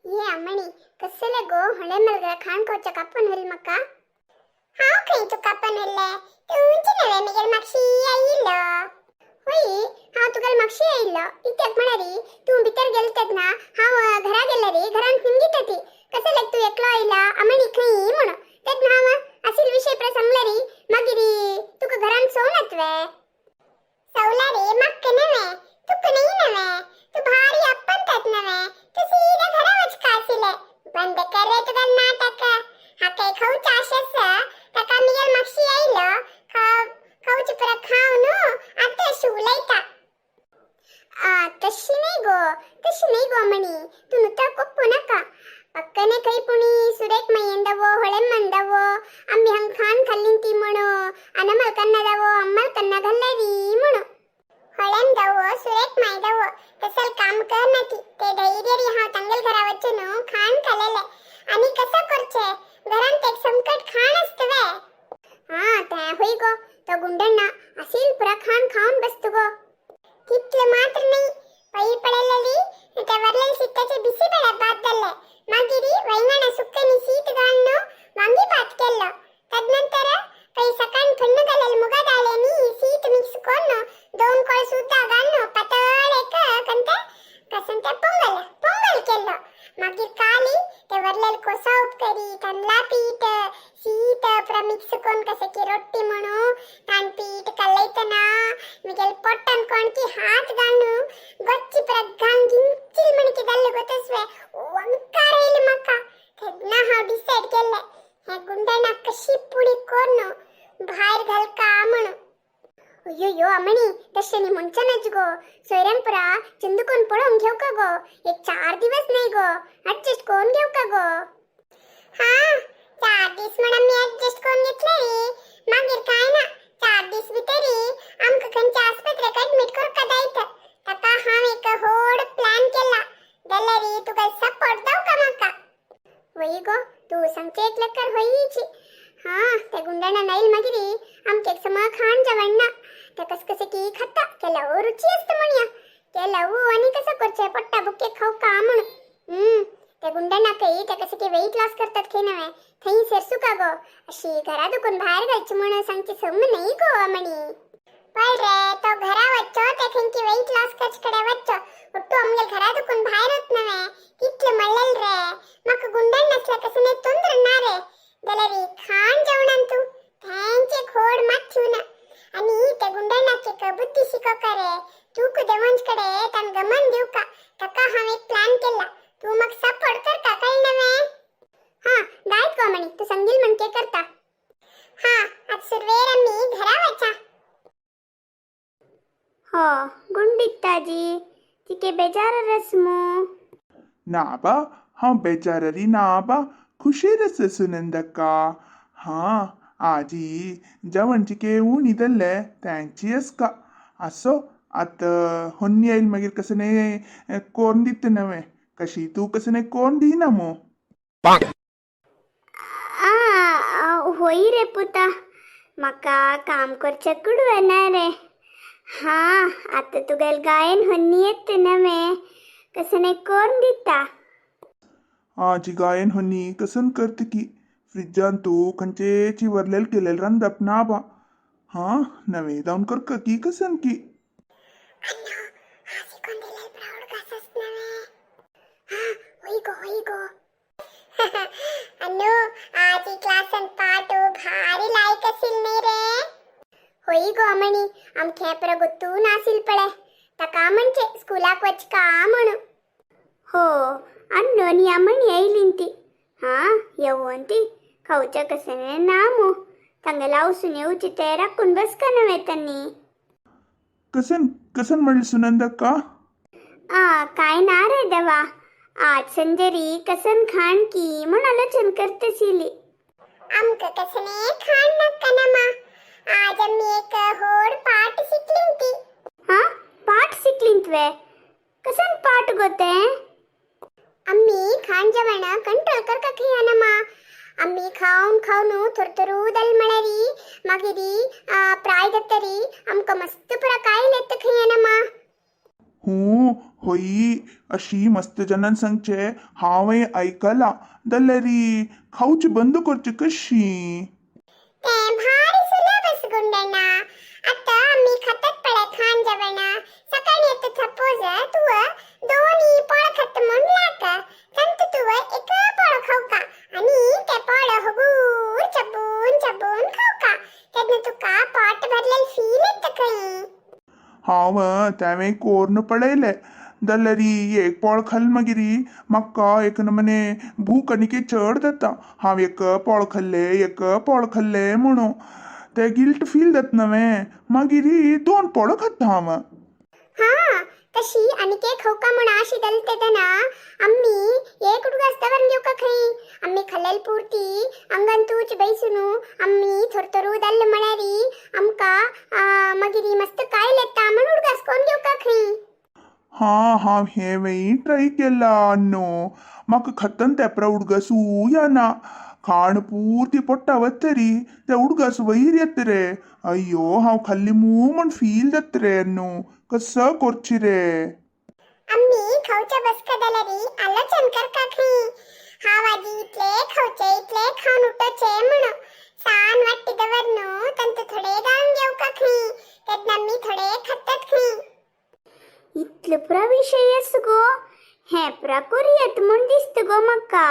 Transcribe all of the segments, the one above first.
ये अम्मणी कसले गो होळे मलगा खाण खावच्या कापून होईल मका. हांव खंय तुका कापून उरले तुमची नवे मिगेल मागशी आयिल्लो. होय हांव तुगेल मागशी आयिल्लो इत्याक म्हळ्यारी तूं भितर गेले तेन्ना हांव घरा गेले रे घरांत निमगित ती कसं लायक तूं एकलो आयला अमणी खंय म्हणून तेन्ना हांव असील विशय प्र सांगले री मागीर तुका घरांत सोवनात वे. सवला रे मक्क नवे तुका नाही नवे तू भारी अपंतात नवे तू सीधा घरा वचका आशिल्ले. बंद कर रे तुगेल नाटक. हा काय खाऊचा आशेस ताका मिगेल मागशी आयलो खाव खाऊची पुरा खाव न्हू आतां अशी उलयता. तशी नाही गो तशी नाही गो अमणी तू नुता कोप्पू नका. पಕ್ಕನೆ ಕೈ ಪುಣಿ ಸುರೇಕ್ ಮೈಯಂದವೋ ಹೊಳೆಮ್ಮಂದವೋ ಅಮ್ಮಿ ಹಂಗ್ ಖಾನ್ ಕಲ್ಲಿಂತಿ ಮುಣು ಅನಮಲ್ ಕನ್ನದವೋ ಅಮ್ಮಲ್ ಕನ್ನ ಗಲ್ಲರಿ ಮುಣು ಹೊಳೆಂದವೋ ಸುರೇಕ್ ಮೈದವೋ तसल काम कर नती ते धैर्य री हांव तांगेल घरा वचून खाण खालेले आनी कसं करचे घरांत एक संकट खाण असतं वे. हा ते होय गो तो गुंडण्णा असील पुरा खाण खाऊन बसतो गो. तितले मात्र नाही पै पळयलेली ते वरलेले शिट्ट्याचे बिसी बेळे भात जाल्ले मागीर वैंगणा सुक्कनी शीत घालून वांगी भात केल्लो. तदनंतर पै सकाळ थंड घालेले मुगा दाळ्यांनी शीत मिक्स करून दोन कोळ सुद्धा घालून पातळ एक कंते कसं ते पोंगल पोंगल केल्लो. मागीर काली ते वरलेले कोसा उपकरी तांदळा पीठ शीत पुरा मिक्स करून कसे की रोटी म्हणू तान पीठ कलयतना मिगेल पोट्टान कोणकी हात घालून गच्ची पुरा घालून गिंचिल म्हणकी जाल्ले गोतसवे ओंकार येयले म्हाका. तेन्ना हांव डिसायड केल्लें हे गुंडणाक कशी पुडी करून भायर घालका म्हणून. अय्यो अमणी तशें न्ही म्हणचें नाच गो सोयऱ्यांक पुरा चंदूकोन पळोवन घेवका गो एक 4 दिवस नाही गो ऍडजस्ट करून घेवका गो. हा 4 दीस म्हण आमी ऍडजस्ट करून घेतले रे मागीर काय ना 4 दीस भितरी आमकां खंयच्या आस्पत्रेक ऍडमीट करका जायत. ताका हांव एक व्हड प्लॅन केला जाल्यार तुका सपोर्ट जावका म्हाका. वय गो तूं सांगचें एक लेकर होयची. हा ते गुंडाणा नाईल मागीर आमचे एक समा खाण जेवण ना ते कस कसे की खाता केल्यावर रुची असतं म्हणया केल्यावर आणि कसं करचे पट्टा बुके खाऊ का म्हणून. ते गुंडाणा काही ते कसं की वेट लॉस करतात खंय नव्हे थंय सरसू का गो अशी घरा दुखून बाहेर घालची म्हणून सांगची सम नाही गो म्हणी. पण रे तो घरा वच्चो ते खंयची वेट लॉस करचे कडे वच्चो ಒಟ್ಟು आमगेल घरा दुखून बाहेर होत नव्हे तितले म्हणलेल रे म्हाका गुंडाण नसल्या कसं नाही तोंद्र ना रे जाल्यार खाण जेवणान तूं थेंचे खोड मात ना आणि त्या गुंडाणाक एक बुद्धी शिकोवका रे तूं देवांच कडे तान गमन दिवका ताका हांव एक प्लॅन केला तूं म्हाका सपोर्ट करता कळ्ळें नव्हे. हा दायत गो म्हणी तूं सांगील म्हणके करता. हा आज सुरवेर आमी घरा वचा. हो गुंडित्ताजी तिके बेजार रसमू. ना बा हांव बेजाररी ना बा खुशीर आसा सुनंदक्का. हां आजी जेवण चिके उणी जाल्ले तेंची आसका आसो आतां होन्नी आयल मागीर कसं न्ही कोन्न दिता नवें कशी तूं कसं न्ही कोन्न दिना मू. आ होय रे पुता म्हाका काम करचें कुडवना रे. हा आतां तुगेल गायन हन्नी येता नवें कसं न्ही कोन्न दिता. आजी गायन होन्नी कसन करता की फ्रिजान तूं खंयचेची वरलेल केलेल रांदप ना बा. हां नवें जावन करका की कसन की. अण्णा आजी कोण दिलेल प्राऊड घासस नव्हे. हा होय गो होय गो. अन्नू आजी क्लासन पाटू भारी लायक असील न्ही रे. होय गो अमणी आमखे पुरो गोत्तू नासील पळे ताका म्हणजे स्कुलाक वचका म्हणून. हो अन्नू आनी अमणी येयलीं ती. हा येवंती खावच्या कसं ना मू तांगेला आवसून येवची ते राखून बसका नव्हे त्यांनी. कसन कसन म्हणलें सुनंदक्का. आ काय ना रे देवा आज संजेरी कसन खाण की म्हण आलोचन करतशिली. आमकां कसं न्ही खाण नाका नमा आज आमी एक होड पाठ शिकलीं ती. हा पाठ शिकलीं तुवें कसन पाठ गो ते. आम्ही खाण जेवण कंट्रोल करका खंय नमा आम्ही खावन खावन थोरथोरू दल म्हळ्यारी मागीर प्राय जातरी आमकां मस्त पुरा कायल येता खंय नमा. हूं होई अशी मस्त जणान सांगचे हांवें आयकलां. जाल्यार खावची बंद करची कशी? तें भारी सुलभ आस गुंडण्णा. आतां आमी खातात पळय खाण जेवण, सकाळी आतां सपोज तूं दोनी पोळ खात म्हूण लाग, तांतू तूं एक पोळ खावका आनी तें पोळ हगूर चबून चबून खावका, तेन्ना तुका पोट भरलेलें फील येता खंय. हांव तेंवें कोर्न पळयलें. जाल्यार एक पोळ खाल मागीर म्हाका एक नमने भूक आनीक चड जाता. हांव एक पोळ खाल्लें, एक पोळ खाल्लें म्हणून ते गिल्ट फील जाता नवें, मागीर दोन पोळ खाता हांव. हा, तशी आनीक एक खावका म्हूण आशी जाली तेन्ना आमी एक उडगास दवरून घेवका खंय. आमी खाल्लेली पुर्ती अंगान तूच बैसून आमी थोर जाल्ले म्हळ्यार आमकां मागीर मस्त कायल येता म्हूण उडगास कोन्न घेवका खंय. हां, हांव हेंवूय ट्राय केलां न्हू. म्हाका खातना तेपरा उडगासूय येना. खाण पुर्ती पोट्टा वतरी ते उडगास वयर येता रे. अय्यो, हांव खाल्ली मू म्हूण फील जाता रे न्हू. कसो करची रे? आमी खावच्या बसका जाल्यार आलोचन करका खंय, हांव आजी इतले खावचे, इतले खावन उठोचे म्हणून. सान वाट्टी दवर तांतू थोडे घालून घेवका खंय, तेन्ना आमी थोडे खातात खंय. इतलो पुरा विशय आस गो, हें पुरा करुयात म्हूण दिसता गो म्हाका.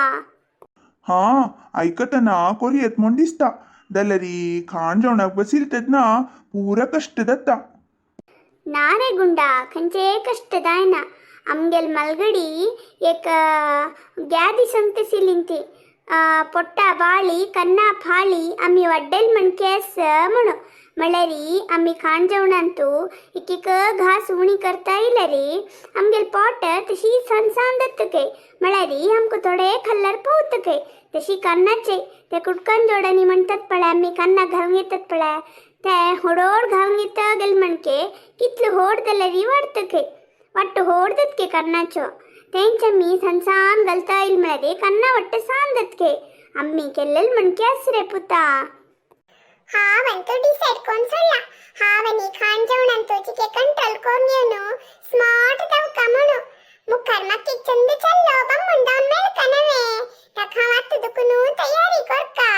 हां, आयकतना कोरयेत म्हूण दिसता, जाल्यार खाण जेवणाक बसील तेन्ना पुरा कश्ट जाता. ना रे गुंडा, खंयचे कश्ट जायना. आमगेल मलगडी एक ग्यादी सांगता ती, पोट्टा बाळी कन्ना फाळी आमी वड्डेल म्हण केस म्हणू. म्हळ्यार आमी खाण जेवणांतू एक एक घास उणी करता येयल्यार आमगेल पोट तशी सणसाण जाता खंय. म्हळ्यार आमकां थोडे खाल्ल्यार पावता खंय. तशी कन्नाचे ते कुटकन जोडांनी म्हणटात पळय, आमी कन्ना घालून घेतात पळय, ते होडोड घालून घेता गेल म्हणके कितले होड जाल्यार वाडटा खंय, वाट्ट होड जाता कन्नाचो. तेंच आमी सनसान घालता येयल म्हळ्यार कन्ना वाट्ट सान जाता. आमी केल्लेल म्हणके आस रे पुता. हांव अंतू डिसायड कोन्न सोडला, हांव आनी खाण जेवणांतू चिके कंट्रोल कोन्न घेवन स्मार्ट जावका म्हणून. मुखार म्हाका एक चंद चल्लो बामून जावन मेळका नवें, ताका हांव आतां दुखून तयारी करका.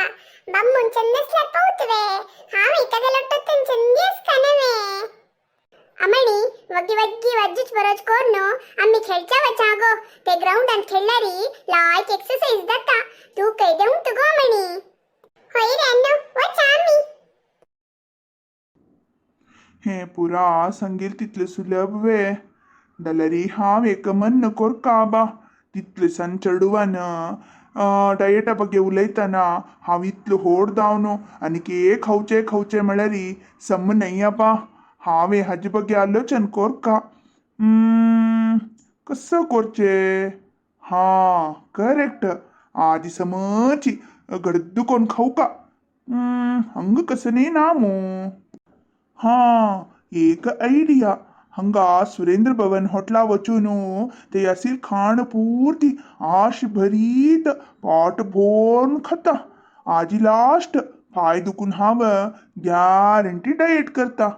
बामून चंद आसल्यार पावतवे, हांव ताका लोटोतन चंदी आसका नवें. अमणी वग्गी वग्गी वज्जूच बरोज कोन्न आमी खेळच्या वचा गो. ते ग्रावंडान खेळल्यार लायक एक्सरसाइज जाता. तूं खंय देवंक गो अमणी? हय रे अन्नू, वचा आमी. हें पुरा सांगील तितलें सुलभ वे? जाल्यार हांव एक मन्न कोरका बा. तितले सान चेडवान डायटा ಬಗ್ಗೆ उलयतना हांव इतलो होड जावन आनीक एक खावचें खावचें म्हळ्यार सम न्हय आबा. हांवें हाजे ಬಗ್ಗೆ आलोचन कोरका. कसो करचें? हां, करेक्ट. आदी समची गडद कोण खावका. हंग कसं न्ही ना मू. हां, एक आयडिया. हंगा सुरेंद्र भवन होटला वचून ते असील खाण पुर्ती आश भरीत पोट भोरून खाता. आजी लास्ट पांय दुखून हांव गॅरंटी डायट करता.